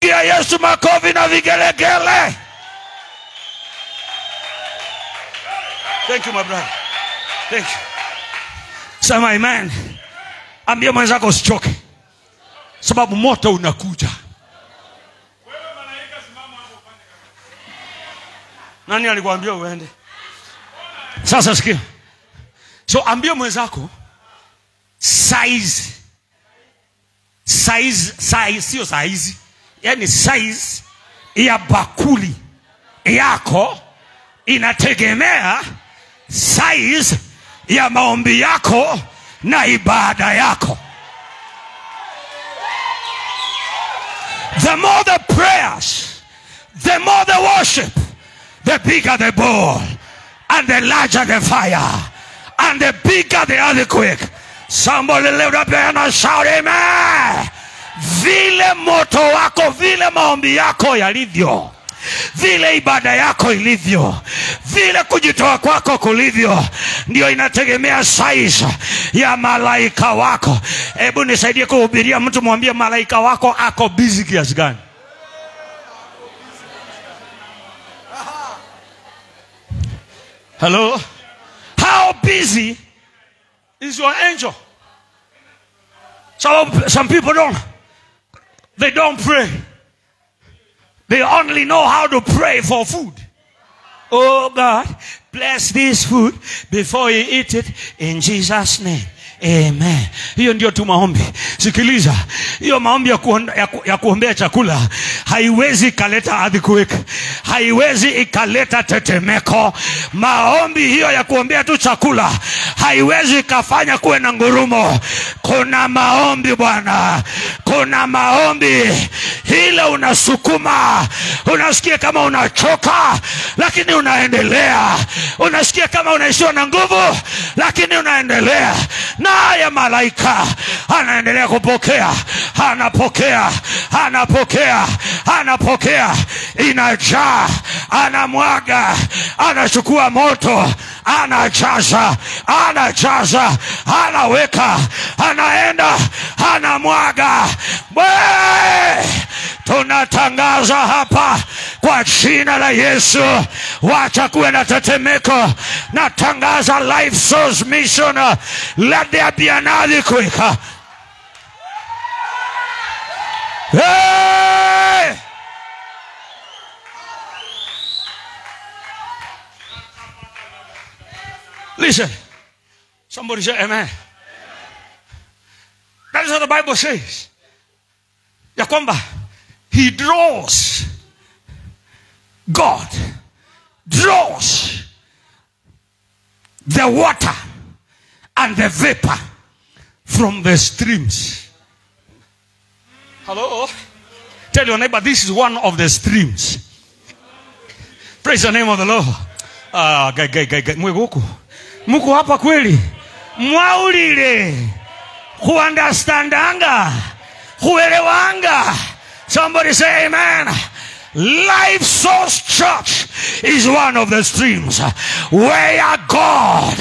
Pigia Yesu makofi na vigelegele. Thank you, my brother. Thank you. Sema amen. Ambia mwenzako usichoke, sababu moto unakuja. Nani alikuambia uende? Sasa sikia. So ambia mwenzako size. Size, size, sio size. Yani size ya bakuli yako inategemea size ya maombi yako na ibada yako. The more the prayers, the more the worship, the bigger the bowl, and the larger the fire, and the bigger the earthquake. Somebody lift up your hand and shout amen. Vile moto wako, vile maombi yako yalivyo, vile ibada yako ilivyo, vile kujitoa kwako kulivyo, ndio inategemea size ya malaika wako. Hebu nisaidie kuhubiria mtu, mwambie malaika wako ako busy kiasi gani. Hello? How busy is your angel? So some people don't. They don't pray. They only know how to pray for food. Oh God, bless this food before you eat it in Jesus' name. Amen. Hiyo ndio tu maombi. Sikiliza, hiyo maombi ya kuombea chakula haiwezi ikaleta earthquake, haiwezi ikaleta tetemeko. Maombi hiyo ya kuombea tu chakula haiwezi ikafanya kuwe na ngurumo. Kuna maombi bwana, kuna maombi ile unasukuma, unasikia kama unachoka lakini unaendelea, unasikia kama unaishiwa na nguvu lakini unaendelea. Naye malaika anaendelea kupokea, anapokea, anapokea, anapokea, inajaa, anamwaga, anachukua moto, anajaza, anajaza, anaweka, anaenda, anamwaga. Tunatangaza hapa kwa jina la Yesu, wacha kuwe na tetemeko. Natangaza Life Source Mission, let there be an earthquake. Hey! Listen, somebody say amen. That is what the Bible says. Ya kwamba he draws, God draws the water and the vapor from the streams. Hello? Tell your neighbor, this is one of the streams. Praise the name of the Lord. Mwegoku. Muko hapa kweli? Mwaulile. Kuandastandanga. Kuelewanga. Somebody say amen. Life Source Church is one of the streams where God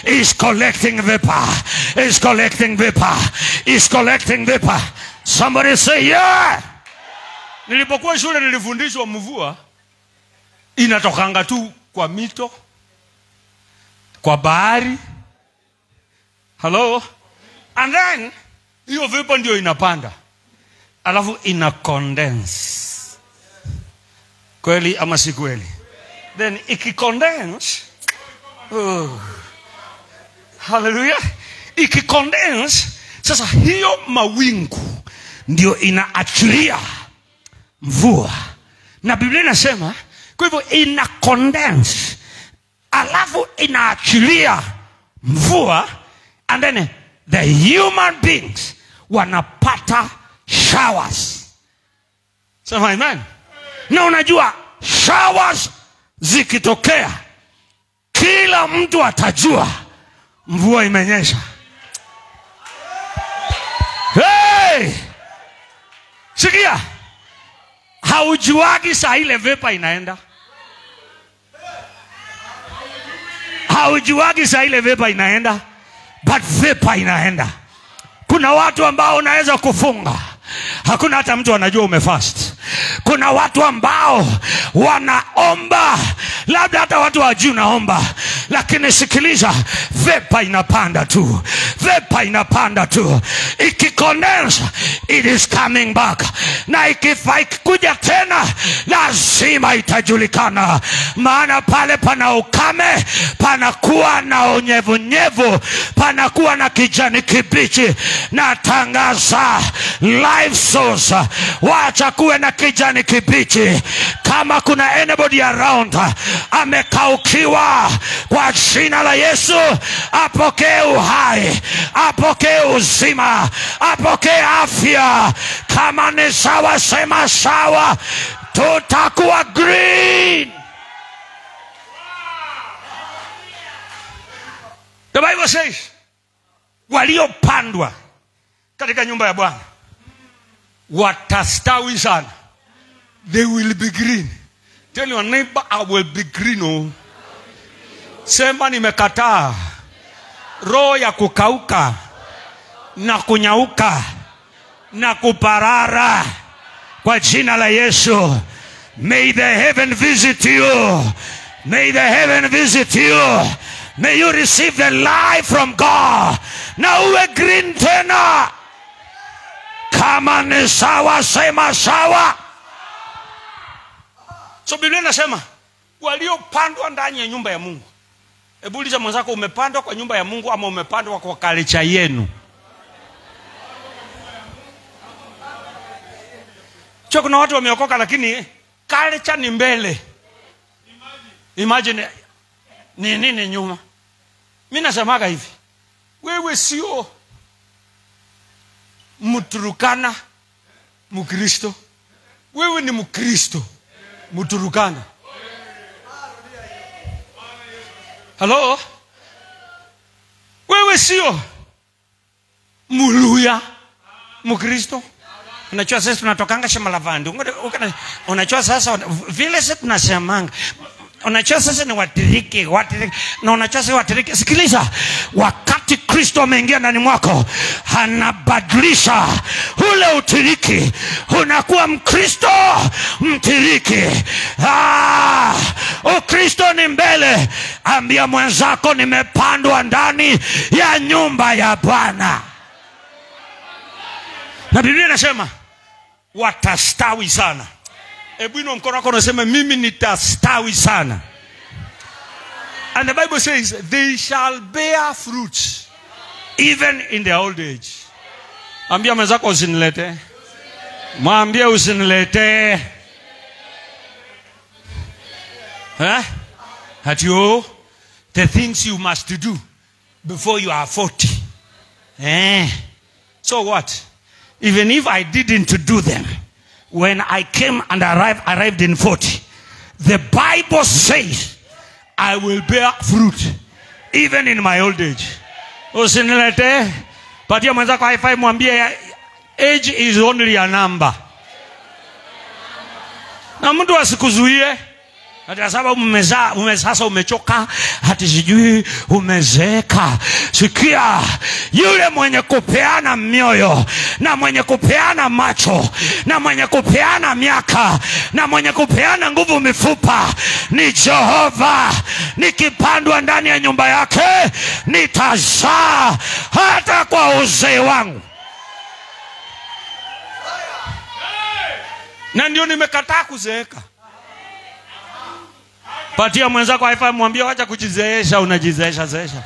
is collecting vapor, is collecting vapor, is collecting vapor. Somebody say yeah. Nilipokuwa shule nilifundishwa mvua inatokanga tu kwa mito, kwa bahari. Hello? And then hiyo vapor ndio inapanda, alafu ina condense. Kweli ama si kweli? Then ikicondense, oh, hallelujah, ikicondense, sasa hiyo mawingu ndio inaachilia mvua. Na Biblia inasema, kwa hivyo ina condense, alafu inaachilia mvua, and then the human beings wanapata showers. Sema amen. Na unajua showers zikitokea, kila mtu atajua mvua imenyesha. Hey! Sikia, haujuagi saa ile vapor inaenda. Haujuagi saa ile vapor inaenda, but vapor inaenda. Kuna watu ambao unaweza kufunga, hakuna hata mtu anajua umefast. Kuna watu ambao wanaomba, labda hata watu hawajui unaomba, lakini sikiliza, vepa inapanda tu, vepa inapanda tu. Ikicondense, it is coming back. Na ikikuja tena lazima itajulikana, maana pale pana ukame panakuwa na unyevunyevu, panakuwa na kijani kibichi. Na tangaza life source, wacha kuwe na kijani kibichi. Kama kuna anybody around amekaukiwa, kwa jina la Yesu apokee uhai, apokee uzima, apokee afya. Kama ni sawa, sema sawa, tutakuwa green. The Bible says waliopandwa katika nyumba ya Bwana watastawi sana. They will be green. Tell your neighbor, I will be green. Oh. Sema nimekataa roho ya kukauka na kunyauka na kuparara kwa jina la Yesu. May the heaven visit you. May the heaven visit you. May you receive the life from God. Na uwe green tena. Kama ni sawa, sema sawa. So Biblia inasema waliopandwa ndani ya nyumba ya Mungu. Hebu uliza mwenzako, umepandwa kwa nyumba ya Mungu ama umepandwa kwa kalicha yenu? Cho, kuna watu wameokoka lakini culture ni mbele. Imagine ni nini nyuma. Mimi nasemaga hivi, wewe sio Mturukana Mkristo, wewe ni Mkristo Mturukana. Hello? Wewe sio Muluya Mkristo. Unajua sasa tunatokanga shamba la vandu. Unajua sasa vile sisi tunasemanga. Unajua sasa ni watiriki, watiriki. Na unajua sasa watiriki. Sikiliza, wakati Kristo ameingia ndani mwako, anabadilisha ule utiriki. Unakuwa Mkristo mtiriki. Ukristo ni mbele. Ambia mwenzako, nimepandwa ndani ya nyumba ya Bwana. Na Biblia inasema watastawi sana. Hebu inua mkono wako unasema, mimi nitastawi sana. And the Bible says they shall bear fruits even in their old age. Ambia mwenzako usinilete. Mwambie usinilete. Eh? At you, the things you must do before you are 40. Eh? So what? Even if I didn't do them when I came and arrived in 40, the Bible says I will bear fruit even in my old age. Usinilete. Patia mwenzako high five, mwambie age is only a number. Na mtu asikuzuie hata sababu umezaa, sasa umechoka, hata sijui umezeeka. Sikia, yule mwenye kupeana mioyo na mwenye kupeana macho na mwenye kupeana miaka na mwenye kupeana nguvu mifupa ni Jehova. Nikipandwa ndani ya nyumba yake nitazaa hata kwa uzee wangu. Na ndio nimekataa kuzeeka. Patia mwenzako high five, mwambie wacha kujizeesha. Unajizeesha zeesha.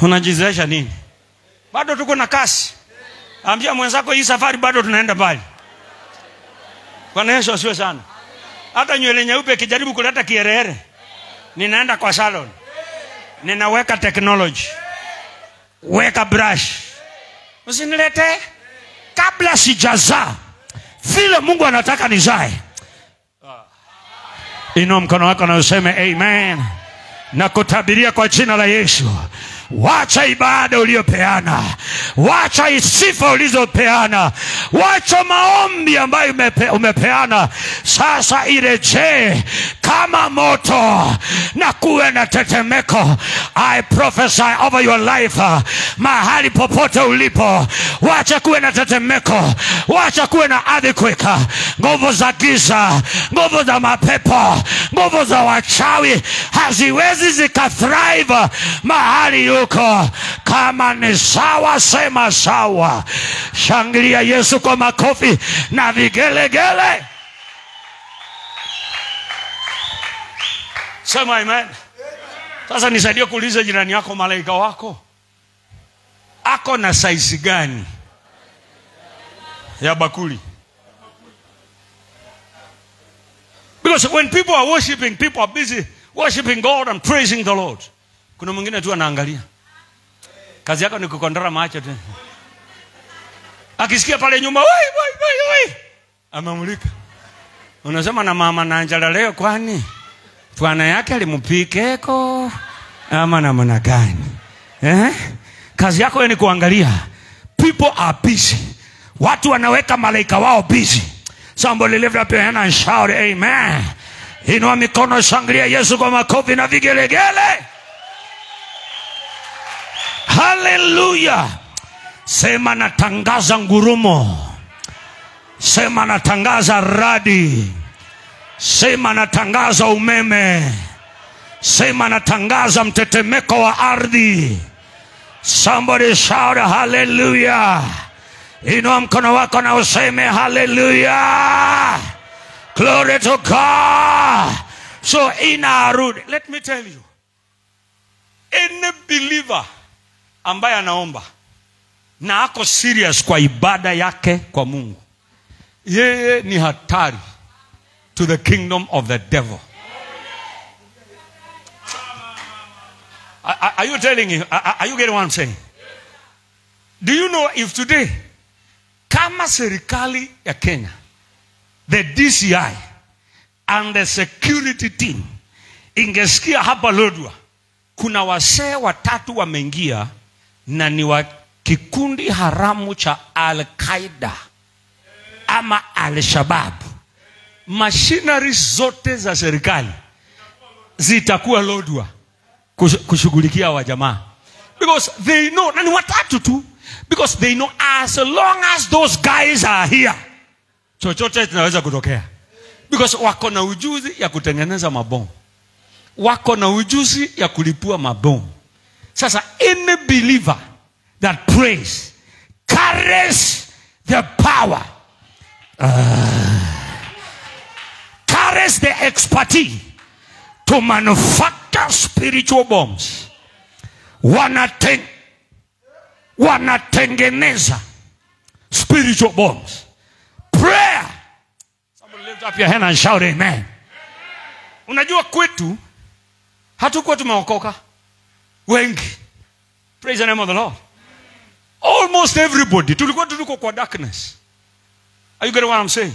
Unajizeesha nini? Bado tuko na kasi. Ambia mwenzako hii safari bado tunaenda mbali. Bwana Yesu asifiwe sana. Hata nywele nyeupe kijaribu kuleta kiherehere, ninaenda kwa salon. Ninaweka technology. Weka brush. Usinilete kabla sijazaa vile Mungu anataka nizae. Inua mkono wako na useme amen. Na kutabiria kwa jina la Yesu, Wacha ibada uliyopeana, wacha sifa ulizopeana, wacha maombi ambayo umepeana. Sasa irejee kama moto na kuwe na tetemeko. I prophesy over your life, mahali popote ulipo, wacha kuwe na tetemeko, wacha kuwe na earthquake. Nguvu za giza, nguvu za mapepo, nguvu za wachawi haziwezi zikathrive mahali yuko. Kama ni sawa, sema sawa. Shangilia Yesu kwa makofi na vigelegele. Sema amen. Sasa nisaidie kuuliza jirani yako, malaika wako ako na size gani ya bakuli? Because when people are worshiping, people are busy worshiping God and praising the Lord. Kuna mwingine tu anaangalia. Kazi yako ni kukondora macho tu. Akisikia pale nyuma, wai wai wai wai, amemulika. Unasema na mama na njala leo, kwani bwana yake alimpikeko ama namna gani? Eh? Kazi yako ni kuangalia. People are busy. Watu wanaweka malaika wao busy. Somebody lift up your hand and shout amen. Inua mikono, shangilia Yesu kwa makofi na vigelegele. Hallelujah. Sema natangaza ngurumo. Sema natangaza radi. Sema natangaza umeme. Sema natangaza mtetemeko wa ardhi. Somebody shout hallelujah. Inua mkono wako na useme hallelujah. Glory to God. So inarudi. Let me tell you, any believer ambaye anaomba na ako serious kwa ibada yake kwa Mungu, yeye ni hatari to the kingdom of the devil. Are you telling you? Are you getting what I'm saying? Do you know if today, kama serikali ya Kenya, the DCI and the security team ingesikia hapa Lodwar kuna wasee watatu wameingia na ni wa kikundi haramu cha Al-Qaeda ama Al-Shabaab, machinery zote za serikali zitakuwa Lodwar kushughulikia wa jamaa. Because they know, na ni watatu tu, because they know as long as those guys are here, chochote kinaweza kutokea. Because wako na ujuzi ya kutengeneza mabomu, wako na ujuzi ya kulipua mabomu. Sasa any believer that prays carries the power, carries the expertise to manufacture spiritual bombs. Wanatengeneza spiritual bombs. Prayer. Somebody lift up your hand and shout amen. Unajua kwetu hatukuwa tumeokoka wengi. Praise the name of the Lord. Almost everybody tulikuwa tuliko kwa darkness. Are you getting what I'm saying?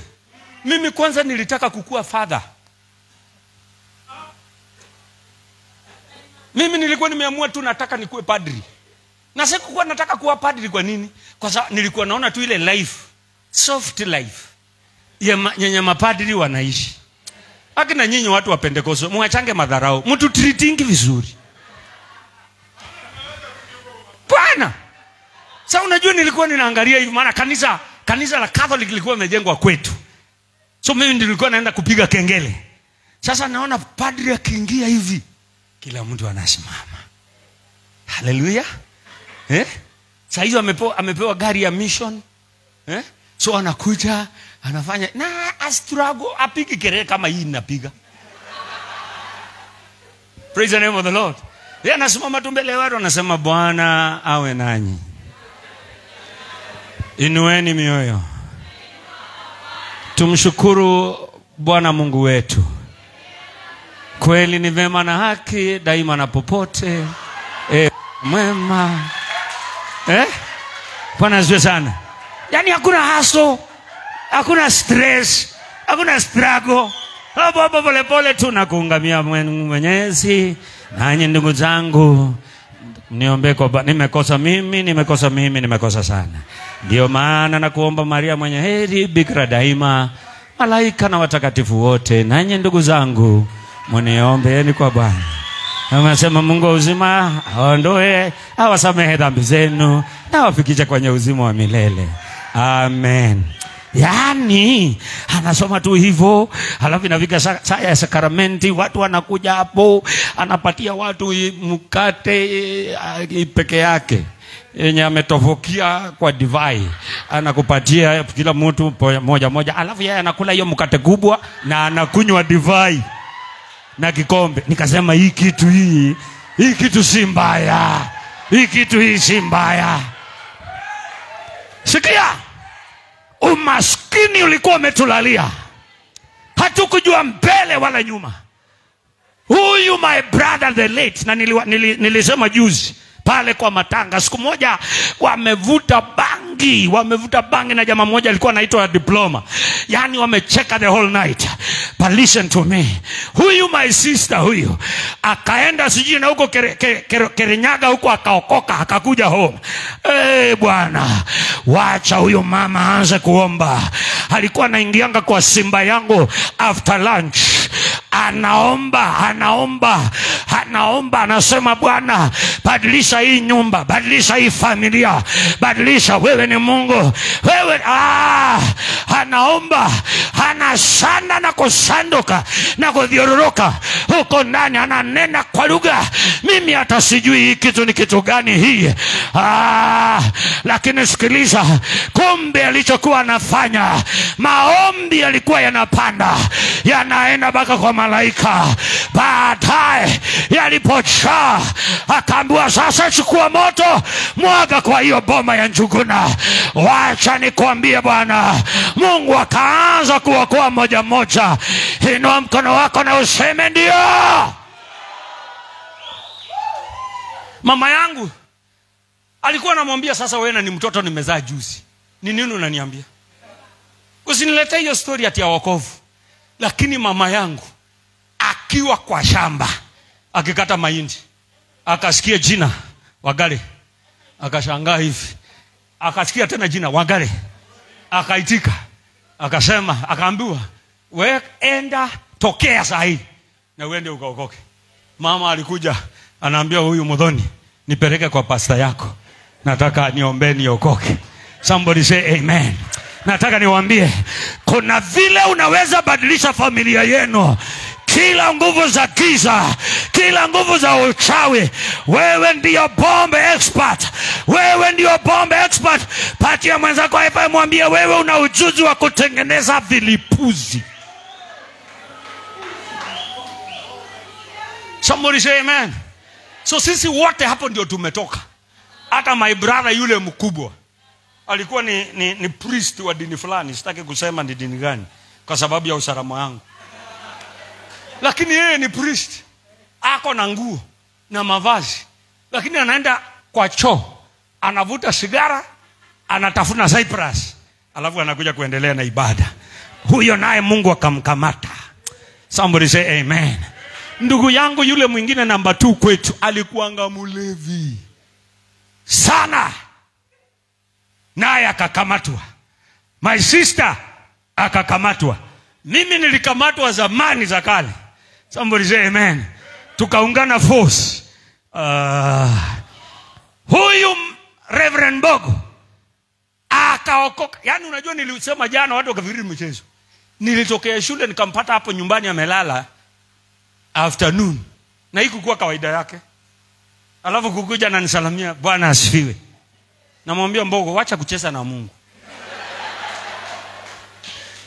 Mimi kwanza nilitaka kukua father. Mimi nilikuwa nimeamua tu nataka nikuwe padri. Na sikuwa nataka kuwa padri kwa nini? Kwa sababu nilikuwa naona tu ile life, soft life yenye mapadri wanaishi. Akina nyinyi watu wa Pentecost, muachange madharau, mtu treating vizuri. Bwana. Sasa unajua nilikuwa ninaangalia hivi, maana kanisa la Catholic lilikuwa limejengwa kwetu. So mimi nilikuwa naenda kupiga kengele. Sasa naona padri akiingia hivi, kila mtu anasimama. Hallelujah. Eh? Sasa hizo amepewa gari ya mission. Eh? So anakuja, anafanya na astrago, apigi kelele kama hii ninapiga. Praise the name of the Lord. Yeye anasimama tu mbele ya watu anasema Bwana awe nanyi. Inueni mioyo. Tumshukuru Bwana Mungu wetu. Kweli ni vema na haki daima na popote. Mwema. Eh? Bwana asifiwe sana. Yaani hakuna haso, hakuna stress, hakuna struggle. Hapo hapo pole pole tu nakuungamia Mwenyezi. Nanyi ndugu zangu, Niombe kwa nimekosa mimi, nimekosa mimi, nimekosa sana. Ndio maana nakuomba Maria mwenye heri, bikira daima, malaika na watakatifu wote, nanyi ndugu zangu, mniombeeni kwa Bwana. Anasema Mungu wa uzima aondoe, awasamehe dhambi zenu na awafikishe kwenye uzima wa milele. Amen. Yaani anasoma tu hivyo, halafu inafika saa ya sakramenti, watu wanakuja hapo, anapatia watu mkate peke yake yenye ametofokia kwa divai, anakupatia kila mtu moja moja, alafu yeye anakula hiyo mkate kubwa na anakunywa divai na kikombe. Nikasema hii kitu hii kitu si mbaya. Hii kitu hii si mbaya. Sikia, umaskini ulikuwa umetulalia, hatukujua mbele wala nyuma. Huyu my brother the late, na nilisema juzi pale kwa matanga, siku moja wamevuta bangi na jamaa mmoja alikuwa anaitwa Diploma. Yani wamecheka the whole night. But listen to me, huyu my sister huyu akaenda sijui na huko Kirinyaga huko, akaokoka akakuja home. Bwana, wacha huyu mama aanze kuomba. Alikuwa anaingianga kwa simba yangu after lunch, anaomba, anaomba, anaomba, anasema Bwana, badilisha hii nyumba, badilisha hii familia, badilisha, wewe ni Mungu, wewe. Anaomba, anasanda na kusanduka na kudhiororoka huko ndani, ananena kwa lugha. Mimi hata sijui hii kitu ni kitu gani hii. Lakini sikiliza, kumbe alichokuwa anafanya, maombi yalikuwa yanapanda, yanaenda mpaka kwa malaika. Baadaye yalipochaa, akaambiwa sasa chukua moto, mwaga kwa hiyo boma ya Njuguna. Wacha nikwambie bwana, Mungu akaanza kuokoa moja moja. Inua mkono wako na useme ndio. Mama yangu alikuwa anamwambia, sasa wewe ni mtoto nimezaa juzi, ni nini unaniambia? Usiniletee hiyo story ati ya wokovu. Lakini mama yangu akiwa kwa shamba akikata mahindi, akasikia jina Wagale, akashangaa hivi, akasikia tena jina Wagale, akaitika, akasema, akaambiwa we enda tokea saa hii na uende ukaokoke. Mama alikuja anaambia huyu Muthoni, nipeleke kwa pasta yako, nataka niombe niokoke. Somebody say amen. Nataka niwaambie, kuna vile unaweza badilisha familia yenu. Kila nguvu za giza, kila nguvu za uchawi, wewe ndio bombe expert. Wewe ndio bombe expert. Patia mwenzako hapa, mwambie wewe una ujuzi wa kutengeneza vilipuzi. Somebody say amen. So sisi wote hapo ndio tumetoka. Hata my brother yule mkubwa alikuwa ni priest wa dini fulani, sitaki kusema ni dini gani kwa sababu ya usalama wangu. Lakini yeye ni priest, ako na nguo na mavazi, lakini anaenda kwa choo, anavuta sigara, anatafuna cypress, alafu anakuja kuendelea na ibada. Huyo naye Mungu akamkamata. Somebody say amen. Ndugu yangu yule mwingine namba 2 kwetu alikuanga mlevi sana, naye akakamatwa. My sister akakamatwa. Mimi nilikamatwa zamani za kale. Somebody say amen. Tukaungana force. Huyu Reverend Bogo akaokoka. Yaani unajua nilisema jana watu wakafikiri mchezo. Nilitokea shule nikampata hapo nyumbani amelala afternoon. Na haikuwa kawaida yake. Alafu kukuja na nisalamia, Bwana asifiwe. Namwambia Mbogo, wacha kucheza na Mungu.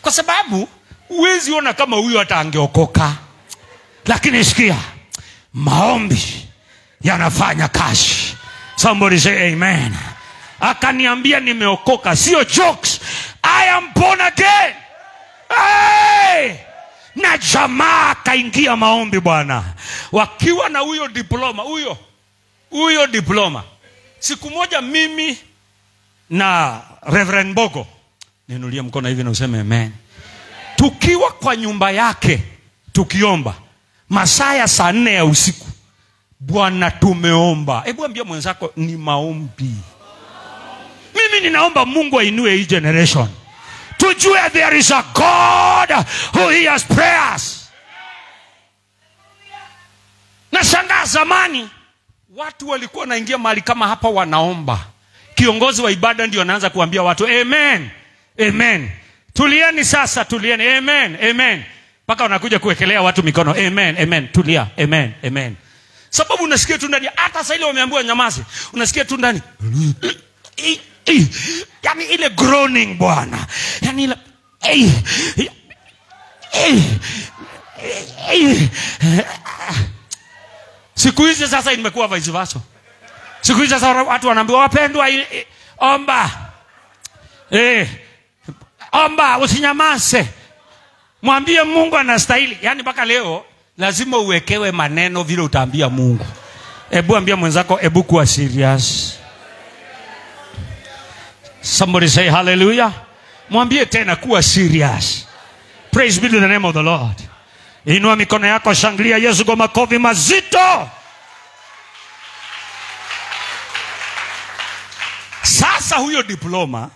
Kwa sababu huwezi ona kama huyu hata angeokoka. Lakini sikia, maombi yanafanya kazi. Somebody say amen. Akaniambia nimeokoka, sio jokes. I am born again. Hey! Na jamaa akaingia maombi bwana. Wakiwa na huyo diploma, huyo diploma. Siku moja mimi na Reverend Bogo, niinulie mkono hivi na useme amen. Tukiwa kwa nyumba yake tukiomba masaa ya saa 4 ya usiku, Bwana tumeomba. Hebu ambia mwenzako ni maombi. Mimi ninaomba Mungu ainue hii generation. Tujue there is a God who hears prayers. Nashangaa zamani watu walikuwa wanaingia mahali kama hapa wanaomba. Kiongozi wa ibada ndio anaanza kuambia watu amen, amen. Tulieni sasa, tulieni, amen, amen. Mpaka wanakuja kuwekelea watu mikono, amen, amen, tulia, amen, amen. Sababu unasikia tu ndani, hata sasa ile wameambiwa nyamaze, unasikia tu ndani. Yaani ile groaning Bwana. Yaani ile Siku hizi sasa imekuwa vice versa. Siku hizi sasa watu wanaambiwa wapendwa, omba. Omba usinyamaze. Mwambie Mungu anastahili. Yaani mpaka leo lazima uwekewe maneno vile utaambia Mungu. Ebu ambia mwenzako, ebu kuwa serious. Somebody say hallelujah. Mwambie tena kuwa serious. Praise be to the name of the Lord. Inua mikono yako, shangilia Yesu kwa makofi mazito. Sasa huyo diploma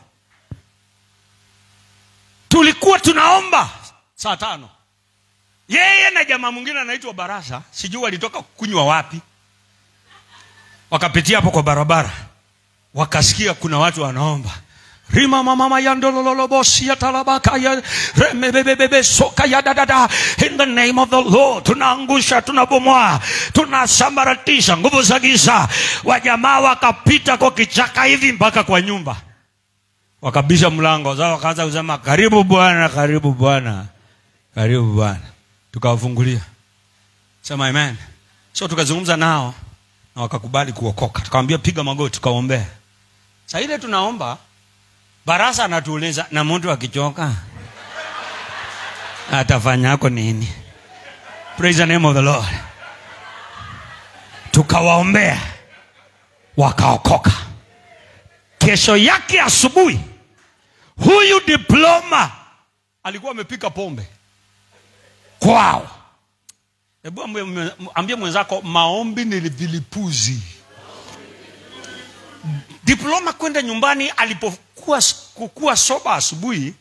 tulikuwa tunaomba saa 5. Yeye na jamaa mwingine anaitwa Barasa, sijui walitoka kunywa wapi. Wakapitia hapo kwa barabara. Wakasikia kuna watu wanaomba. Rima mama yandololobosi ya talabaka ya remebebebe soka ya dadada. In the name of the Lord, tunaangusha, tunabomoa, tunasambaratisha nguvu za giza. Wajamaa wakapita kwa kichaka hivi mpaka kwa nyumba. Wakabisha mlango, zao wakaanza kusema karibu Bwana, karibu Bwana, karibu Bwana. Tukawafungulia. Sema amen. So tukazungumza nao na wakakubali kuokoka. Tukamwambia piga magoti, tukaombea. Sasa ile tunaomba, Barasa anatuuliza, na mtu akichoka atafanyako nini? Praise the name of the Lord. Tukawaombea, wakaokoka. Kesho yake asubuhi, huyu diploma alikuwa amepika pombe kwao. Hebu ambie mwenzako, maombi ni vilipuzi. Diploma kwenda nyumbani, alipokuwa kukua soba asubuhi,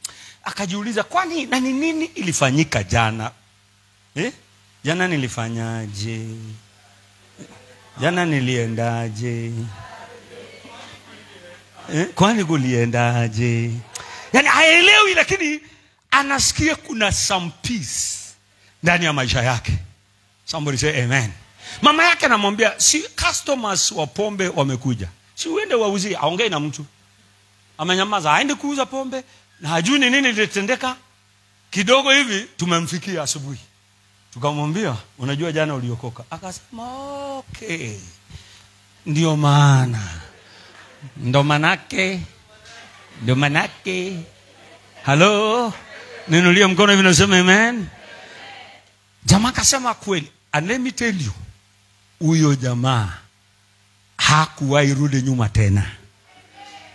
akajiuliza kwani na ni nini ilifanyika jana? Jana nilifanyaje? Jana niliendaje? Kwani kuliendaje? Yaani haelewi, lakini anasikia kuna some peace ndani ya maisha yake. Somebody say amen. Mama yake anamwambia, si customers wa pombe wamekuja, si uende wauzie. Aongee na mtu. Amenyamaza, aende kuuza pombe na hajui ni nini lilitendeka. Kidogo hivi tumemfikia asubuhi. Tukamwambia, unajua jana uliokoka. Akasema okay, ndio maana. Ndo manake. Ndo manake. Hello? Ninulie mkono hivi nasema amen. Jamaa akasema kweli. And let me tell you, huyo jamaa hakuwahi rudi nyuma tena.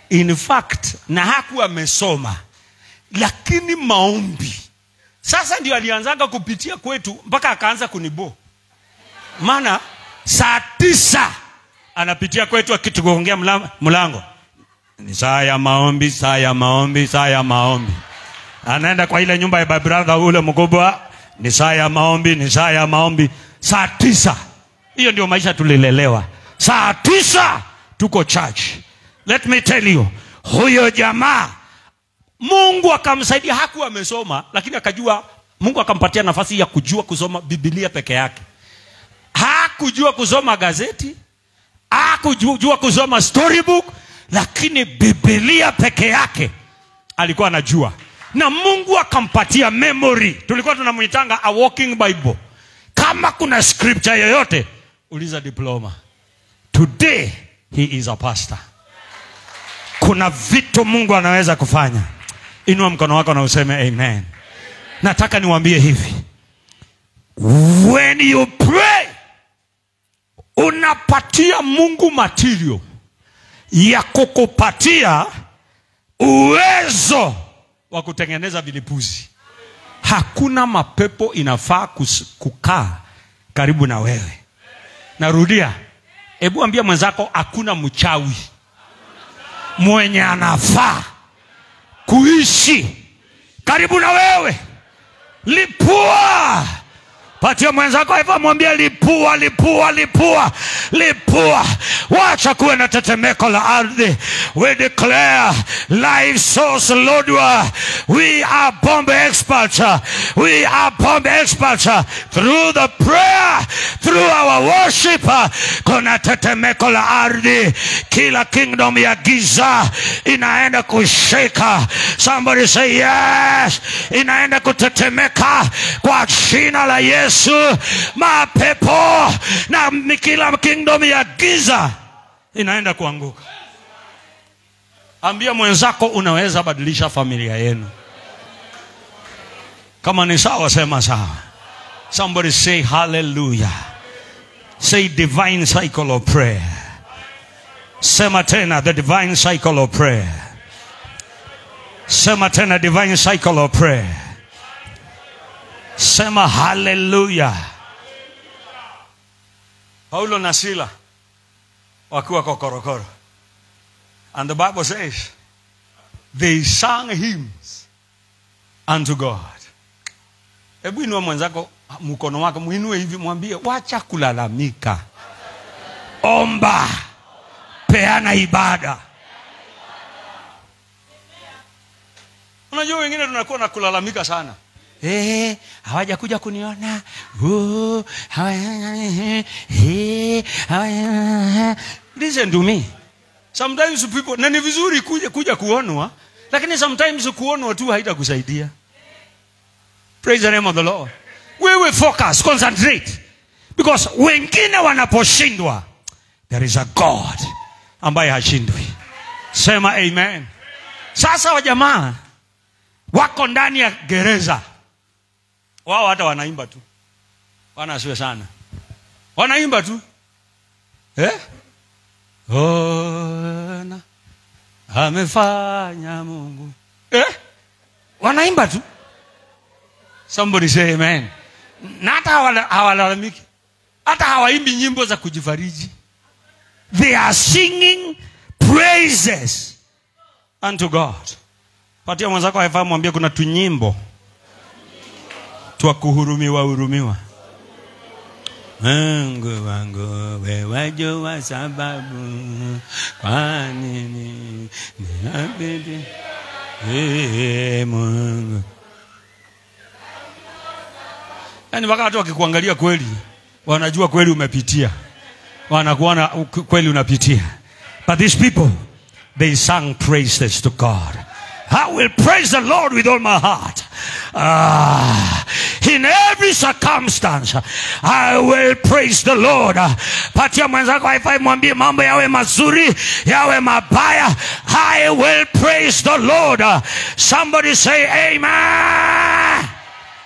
In fact, na hakuwa amesoma, lakini maombi. Sasa ndio alianzaga kupitia kwetu mpaka akaanza kunibo. Maana saa 9 anapitia kwetu akitugongea mlango. Ni saa ya maombi, saa ya maombi, saa ya maombi. Anaenda kwa ile nyumba ya brother ule mkubwa, ni saa ya maombi, ni saa ya maombi. Saa 9. Hiyo ndio maisha tulilelewa. Saa 9 tuko church. Let me tell you, huyo jamaa Mungu akamsaidia. Hakuwa amesoma, lakini akajua. Mungu akampatia nafasi ya kujua kusoma Biblia peke yake. Hakujua kusoma gazeti, hakujua kusoma storybook, lakini Biblia peke yake alikuwa anajua. Na Mungu akampatia memory. Tulikuwa tunamuitanga a walking Bible. Kama kuna scripture yoyote, uliza diploma. Today he is a pastor. Kuna vitu Mungu anaweza kufanya. Inua mkono wako na useme amen. Nataka niwaambie hivi. When you pray, unapatia Mungu material ya kukupatia uwezo wa kutengeneza vilipuzi. Hakuna mapepo inafaa kukaa karibu na wewe. Narudia. Hebu ambia mwenzako hakuna mchawi mwenye anafaa kuishi karibu na wewe. Lipua. Patia mwenzako hivyo, mwambie lipua, lipua, lipua, lipua. Wacha kuwe na tetemeko la ardhi. We declare Life Source Lodwar. We are bomb experts. We are bomb experts. Through the prayer, through our worship, kuna tetemeko la ardhi. Kila kingdom ya giza inaenda kushika. Somebody say yes. Inaenda kutetemeka kwa jina la Yesu. Mapepo na kila kingdom ya giza inaenda kuanguka. Ambia mwenzako unaweza badilisha familia yenu. Kama ni sawa, sema sawa. Somebody say hallelujah. Say divine cycle of prayer. Sema tena the divine cycle of prayer. Sema tena divine cycle of prayer. Sema hallelujah. Paulo na Sila wakiwa kwa korokoro. And the Bible says they sang hymns unto God. Hebu inua mwenzako mkono wako, muinue hivi, mwambie wacha kulalamika. Omba. Peana ibada. Unajua wengine tunakuwa na kulalamika sana. Hawajakuja kuniona. Listen to me. Sometimes people, na ni vizuri kuja kuonwa, lakini sometimes kuonwa tu haitakusaidia. Praise the name of the Lord. We will focus, concentrate. Because wengine wanaposhindwa, there is a God ambaye hashindwi. Sema amen. Sasa wajamaa wako ndani ya gereza. Wao hata wanaimba tu. Bwana asiwe sana. Wanaimba tu. Ona amefanya Mungu. Wanaimba tu. Somebody say amen. Na hata hawalalamiki. Hata hawaimbi nyimbo za kujifariji. They are singing praises unto God. Patia mwenzako haifa, mwambie kuna tunyimbo twa kuhurumiwa hurumiwa. Mungu wangu wewe wajua sababu kwa nini ninabidi Mungu. Yaani wakati wakikuangalia kweli wanajua kweli umepitia. Wanakuona kweli unapitia. But these people, they sang praises to God. I will praise the Lord with all my heart. In every circumstance, I will praise the Lord. Patia mwenzako high five, mwambie mambo yawe mazuri, yawe mabaya, I will praise the Lord. Somebody say amen.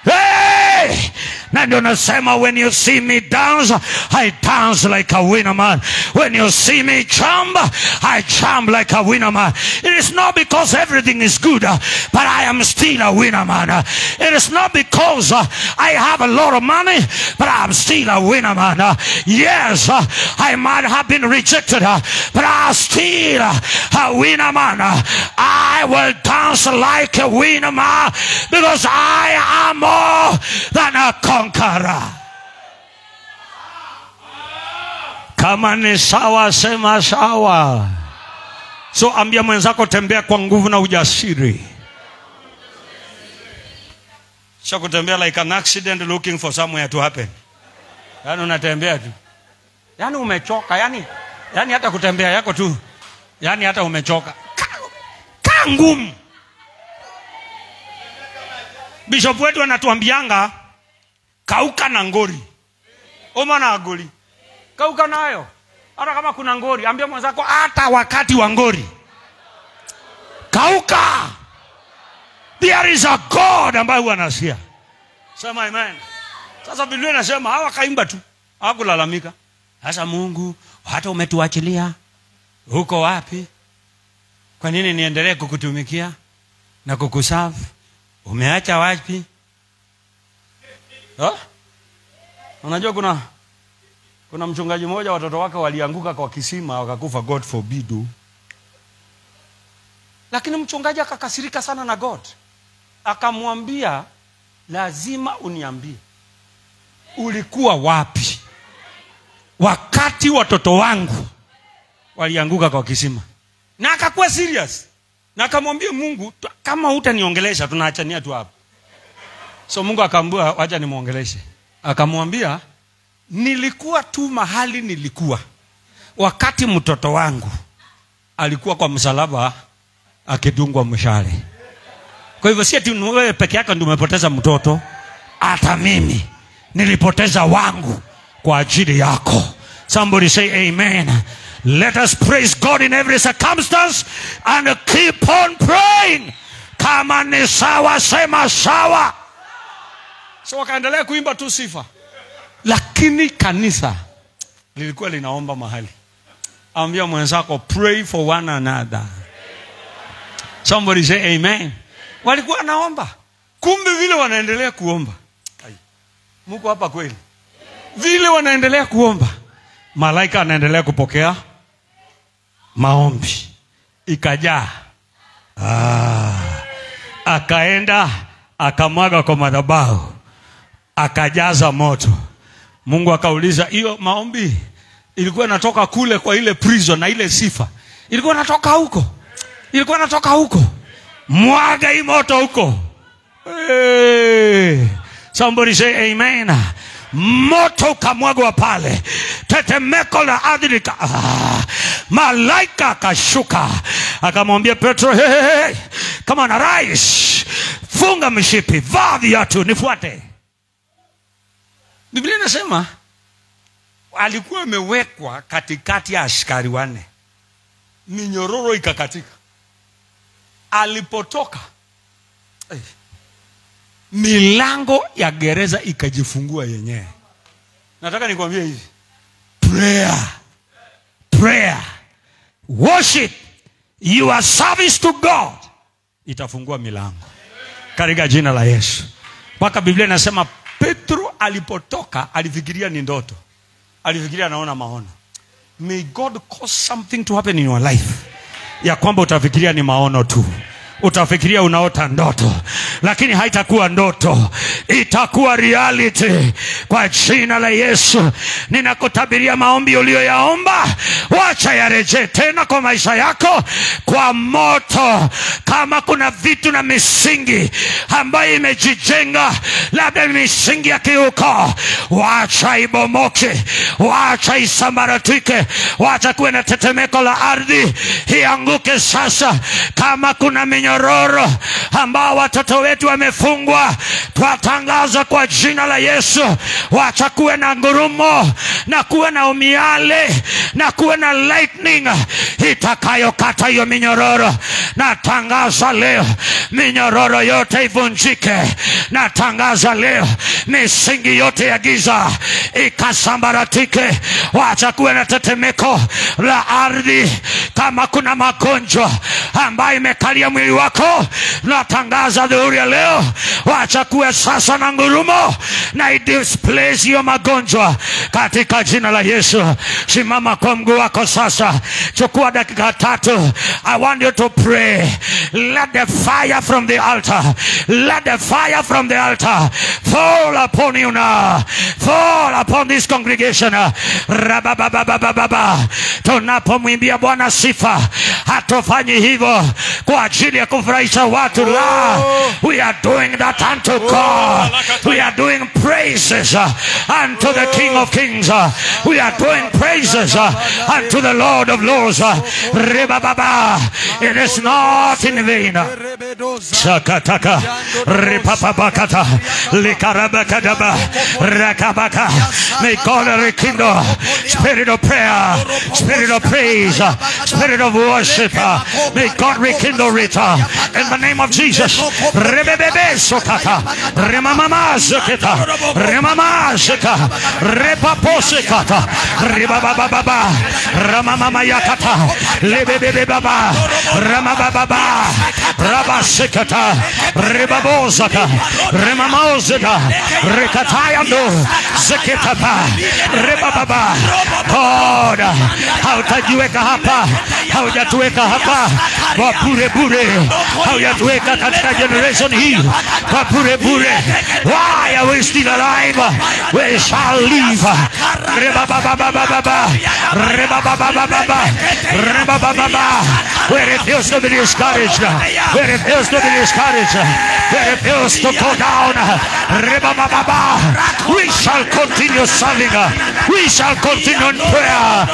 Hey! Na ndio nasema, when you see me dance, I dance like a winner man. When you see me jump, I jump like a winner man. It is not because everything is good, but I am still a winner man. It is not because I have a lot of money, but I am still a winner man. Yes, I might have been rejected, but I am still a winner man. I will dance like a winner man, because I am more than a conqueror. Kama ni sawa, sema sawa. So ambia mwenzako tembea kwa nguvu na ujasiri. Sio kutembea like an accident looking for somewhere to happen. Yaani unatembea tu. Yaani umechoka, yaani hata kutembea yako tu. Yaani hata umechoka. Ka ngumu. Bishop wetu anatuambianga kauka na ngori. Oma na ngori. Kauka nayo. Hata kama kuna ngori, ambia mwenzako hata wakati wa ngori. Kauka. There is a God ambaye huwa anasikia. Sema amen. Sasa Biblia inasema hawa kaimba tu. Hawakulalamika. Sasa Mungu, hata umetuachilia. Uko wapi? Kwa nini niendelee kukutumikia na kukuserve? Umeacha wapi? Unajua Kuna mchungaji mmoja watoto wake walianguka kwa kisima wakakufa, God forbid. Lakini mchungaji akakasirika sana na God. Akamwambia, lazima uniambie ulikuwa wapi wakati watoto wangu walianguka kwa kisima. Na akakuwa serious. Na akamwambia Mungu, kama hutaniongelesha tunaachania tu hapa. So Mungu akaambia, wacha nimuongeleshe. Akamwambia, nilikuwa tu mahali nilikuwa wakati mtoto wangu alikuwa kwa msalaba akidungwa mshale. Kwa hivyo si ati wewe peke yako ndio umepoteza mtoto, hata mimi nilipoteza wangu kwa ajili yako. Somebody say amen. Let us praise God in every circumstance and keep on praying. Kama ni sawa, sema sawa. So wakaendelea kuimba tu sifa. Lakini kanisa lilikuwa linaomba mahali. Ambia mwenzako, pray for one another. Somebody say amen. Walikuwa wanaomba. Kumbe vile wanaendelea kuomba. Muko hapa kweli? Vile wanaendelea kuomba, malaika anaendelea kupokea maombi. Ikajaa. Akaenda akamwaga kwa madhabahu, akajaza moto. Mungu akauliza, hiyo maombi ilikuwa inatoka kule kwa ile prison na ile sifa, ilikuwa inatoka huko, ilikuwa inatoka huko, mwaga hii moto huko. Hey. Somebody say amen. Moto ukamwagwa pale, tetemeko la ardhi, malaika akashuka akamwambia Petro, hey, hey, come on, arise, funga mshipi, vaa viatu, nifuate. Biblia inasema alikuwa amewekwa katikati ya askari wanne, minyororo ikakatika. Alipotoka, milango ya gereza ikajifungua yenyewe. Nataka nikwambie hivi, prayer, prayer, worship, your service to God itafungua milango katika jina la Yesu. Mpaka Biblia inasema Petro alipotoka alifikiria ni ndoto, alifikiria anaona maono. May God cause something to happen in your life ya kwamba utafikiria ni maono tu, utafikiria unaota ndoto, lakini haitakuwa ndoto, itakuwa reality. Kwa jina la Yesu ninakutabiria maombi uliyoyaomba, wacha yarejee tena kwa maisha yako kwa moto. Kama kuna vitu na misingi ambayo imejijenga, labda misingi ya kiukoo, wacha ibomoke, wacha isambaratike, wacha kuwe na tetemeko la ardhi, ianguke sasa. Kama kuna minyororo ambao watoto wetu wamefungwa, twatangaza kwa jina la Yesu, wacha kuwe na ngurumo na kuwe na umiale na kuwe na lightning itakayokata hiyo minyororo. Natangaza leo minyororo yote ivunjike. Natangaza leo misingi yote ya giza ikasambaratike. Wacha kuwe na tetemeko la ardhi. Kama kuna magonjwa ambayo imekalia mwili wako, natangaza dhuhuri ya leo, wacha kuwe sasa na ngurumo na idisplace hiyo magonjwa katika jina la Yesu. Simama kwa mguu wako sasa, chukua dakika 3. I want you to pray. Let the fire from the altar, let the fire from the altar fall upon you now, fall upon this congregation. Rabababababa. Tunapomwimbia Bwana sifa, hatufanyi hivyo kwa ajili ya kufurahisha watu, la. We are doing that unto God. We are doing praises unto the King of Kings. We are doing praises unto the Lord of Lords. Rebababa. It is not in vain. Shakataka ripapabakata likarabakadaba rakabaka. May God rekindle spirit of prayer, spirit of praise, spirit of worship. May God rekindle it. altar in the name of Jesus. Rebebebe sokata, remamama zeketa, remama zeka, repaposekata, rebabababa, ramamama yakata, lebebebe baba, ramababa, rabasekata, rebabozaka, remamozeka, rekatayando, zeketapa, rebababa. God, hautajiweka hapa, haujatuweka hapa kwa bure bure, haujatuweka katika generation hii kwa bure bure. Why are we still alive? We shall live. Rebababababa, rebababababa, rebabababa. We refuse to be discouraged. We refuse to be discouraged. We refuse to go down. Rebabababa. We shall continue serving. We shall continue in prayer.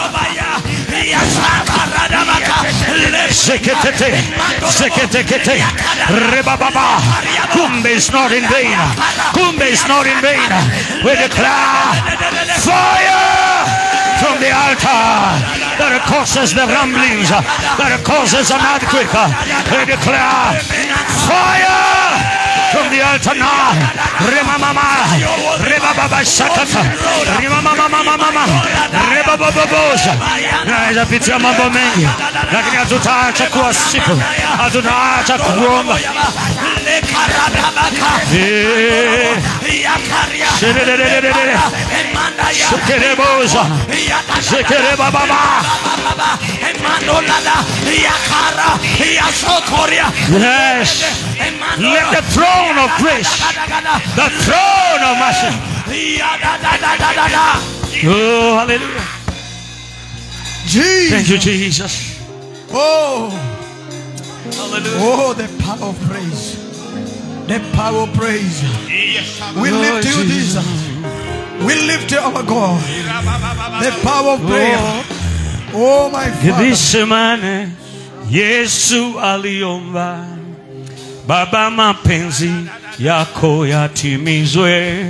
Zeketete, zeketekete, rebababa. Kumbe is not in vain. Kumbe is not in vain. We declare fire from the altar that causes the rumblings, that causes an earthquake. We declare fire from the altar now. Remamama, rebababa sakata, remamama mama, rebababosa. Naweza pitia mambo mengi, lakini hatutaacha kuwa siku, hatutaacha kuomba. Sekerebosa, sekerebababa. Yes, let the throne of grace, the throne of mercy. Oh, hallelujah. Jesus. Thank you, Jesus. Oh, hallelujah. Oh, the power of praise. The power of praise. We lift you, Jesus. We lift you, our God. The power of prayer. Oh, my Father. Gethsemane, Yesu aliomba, Baba mapenzi yako yatimizwe,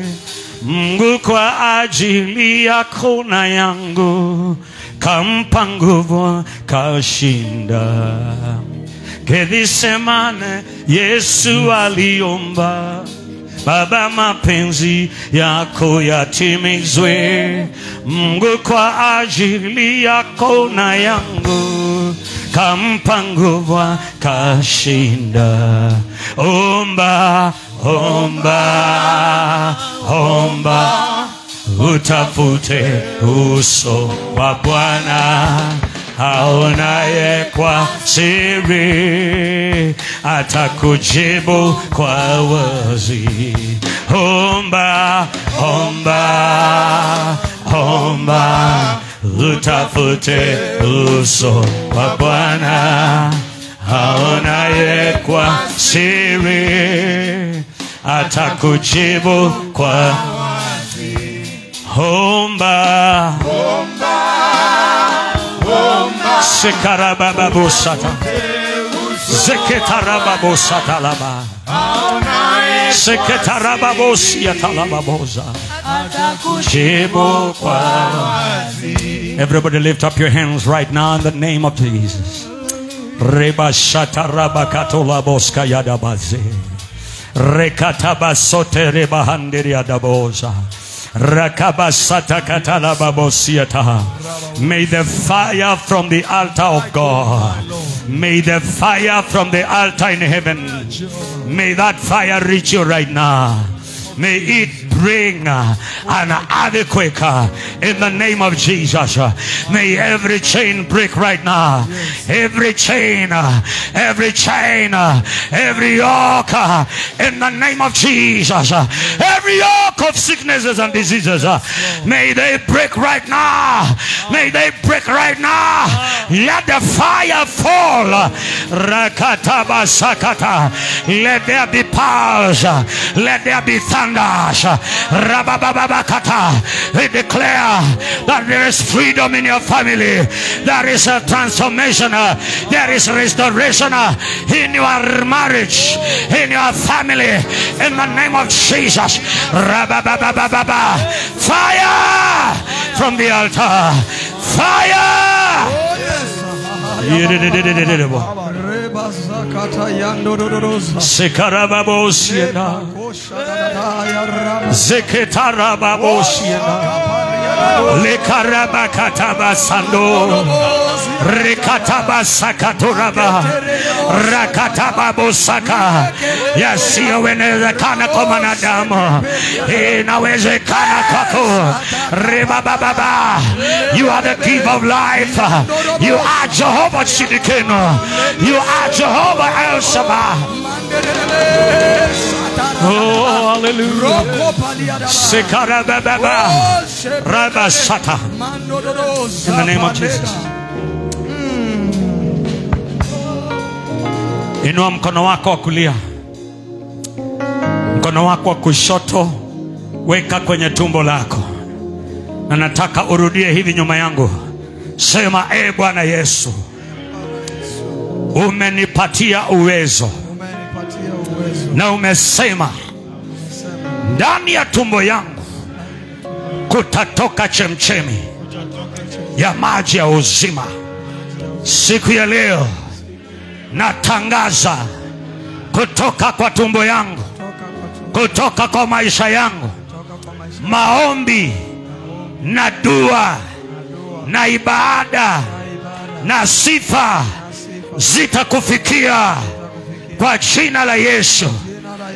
Mungu kwa ajili yako na yangu, kampa nguvu kashinda. Gethsemane, Yesu aliomba, Baba mapenzi yako yatimizwe, Mungu kwa ajili yako na yangu, kampa nguvu kashinda. Omba, omba, omba, utafute uso wa Bwana, aonaye kwa siri atakujibu kwa wazi. Omba, omba, omba, utafute uso wa Bwana, aonaye kwa siri atakujibu kwa wazi. Omba, omba, Sekarabababosata, Zeketarababosata laba, Seketarababosiatalababosa. Everybody lift up your hands right now in the name of Jesus. Reba shatarabakatolaboska yadabaze, Rekatabasote rebahandiriadabosa. May the fire from the altar of God, may the fire from the altar in heaven, may that fire reach you right now. May it bring an earthquake in the name of Jesus. May every chain break right now. Every chain, every chain, every yoke in the name of Jesus. Every yoke of sicknesses and diseases, may they break right now. May they break right now. Let the fire fall. Rakatabasakata. Let there be powers. Let there be thunder. Rabababakata. We declare that there is freedom in your family. There is a transformation. There is restoration in your marriage, in your family, in the name of Jesus. Rabababababa. Fire from the altar. Fire. Oh, yes. Sekarababosiena. Zeketarababosiena. Lekarabakatabasando. Rekatabasakatoraba. Rakatababosaka. Yasiyowezekana kwa mwanadamu inawezekana kwako. Rebababa. You are the giver of life. You are Jehovah Tsidkenu. You are Jehovah El Shaddai. Oh, hallelujah. Sekarabababa. Rabasata. In the name of Jesus. Inua mkono wako wa kulia, mkono wako wa kushoto weka kwenye tumbo lako, na nataka urudie hivi nyuma yangu. Sema, e Bwana Yesu, umenipatia uwezo na umesema ndani ya tumbo yangu kutatoka chemchemi ya maji ya uzima. Siku ya leo natangaza kutoka kwa tumbo yangu, kutoka kwa maisha yangu, maombi na dua na ibada na sifa zitakufikia kwa jina la Yesu.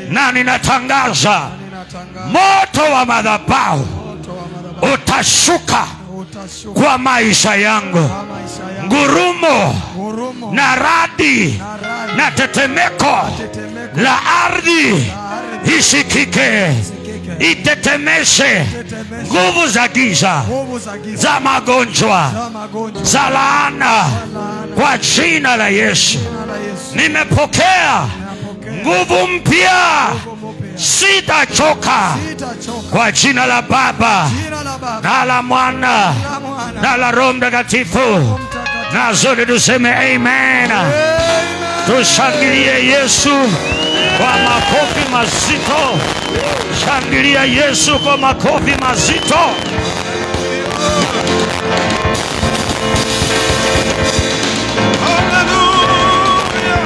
Na ninatangaza moto wa madhabahu utashuka kwa maisha yangu. Ngurumo na radi na tetemeko la ardhi isikike, itetemeshe nguvu za giza, za magonjwa, za laana, kwa jina la Yesu. Nimepokea nguvu mpya, sitachoka, kwa jina la Baba na la Mwana na la Roho Mtakatifu. Na zote tuseme amen. Tushangilie Yesu kwa makofi mazito. Shangilia Yesu kwa makofi mazito. Hallelujah.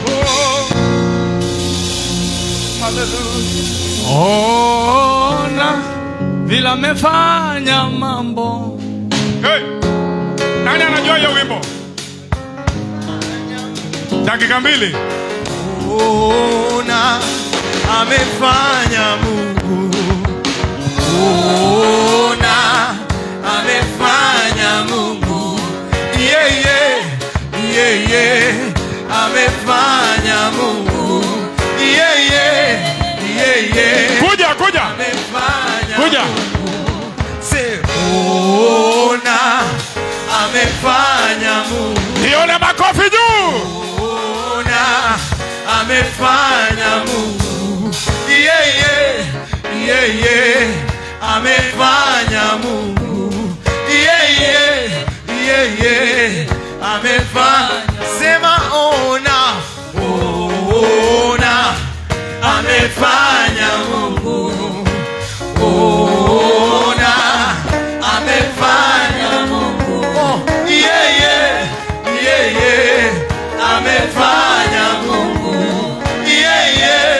Oh. Hallelujah. Ona vile amefanya mambo. Hey. Nani anajua hiyo wimbo? Dakika mbili. Ona amefanya Mungu. Ona amefanya Mungu. Yeah, yeah, yeah, yeah. Amefanya Mungu. Yeah, yeah, yeah, yeah. Kuja, kuja. Amefanya kuja. Mungu. Se ona amefanya Mungu. Nione makofi juu. Ona amefanya Mungu. Yeah, yeah, yeah, yeah. Amefanya Mungu. Yeah, yeah, yeah, yeah. Amefanya. Sema ona. Ona amefanya Mungu. Ona amefanya Mungu. Oh, yeah, yeah, yeah, yeah. Amefanya Mungu. Yeah, yeah,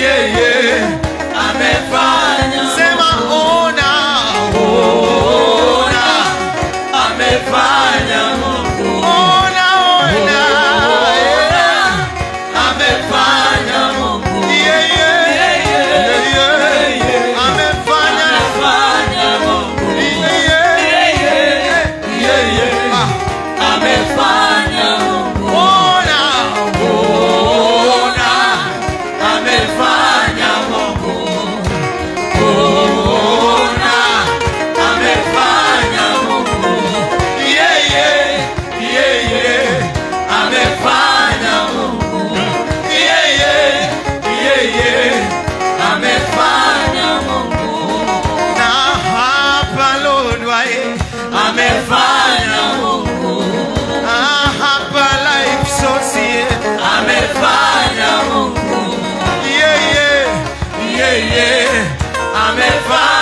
yeah, yeah. Amefanya. Sema ona. Ona amefanya Mungu. Ona, ona, yeah. Amefanya Mungu. Yeah, yeah, yeah, yeah. Amefanya Mungu. Yeah, yeah, yeah, yeah. Amefanya Mungu. Ona, ona, amefanya Mungu. Ona, amefanya Mungu. Yeah, yeah, yeah, yeah. Amefanya Mungu. Yeah, yeah, yeah, yeah. Amefanya Mungu. Na hapa Lord wae, amefanya Mungu. Hapa life source, amefanya Mungu. Yeah, yeah, yeah, yeah. Amefanya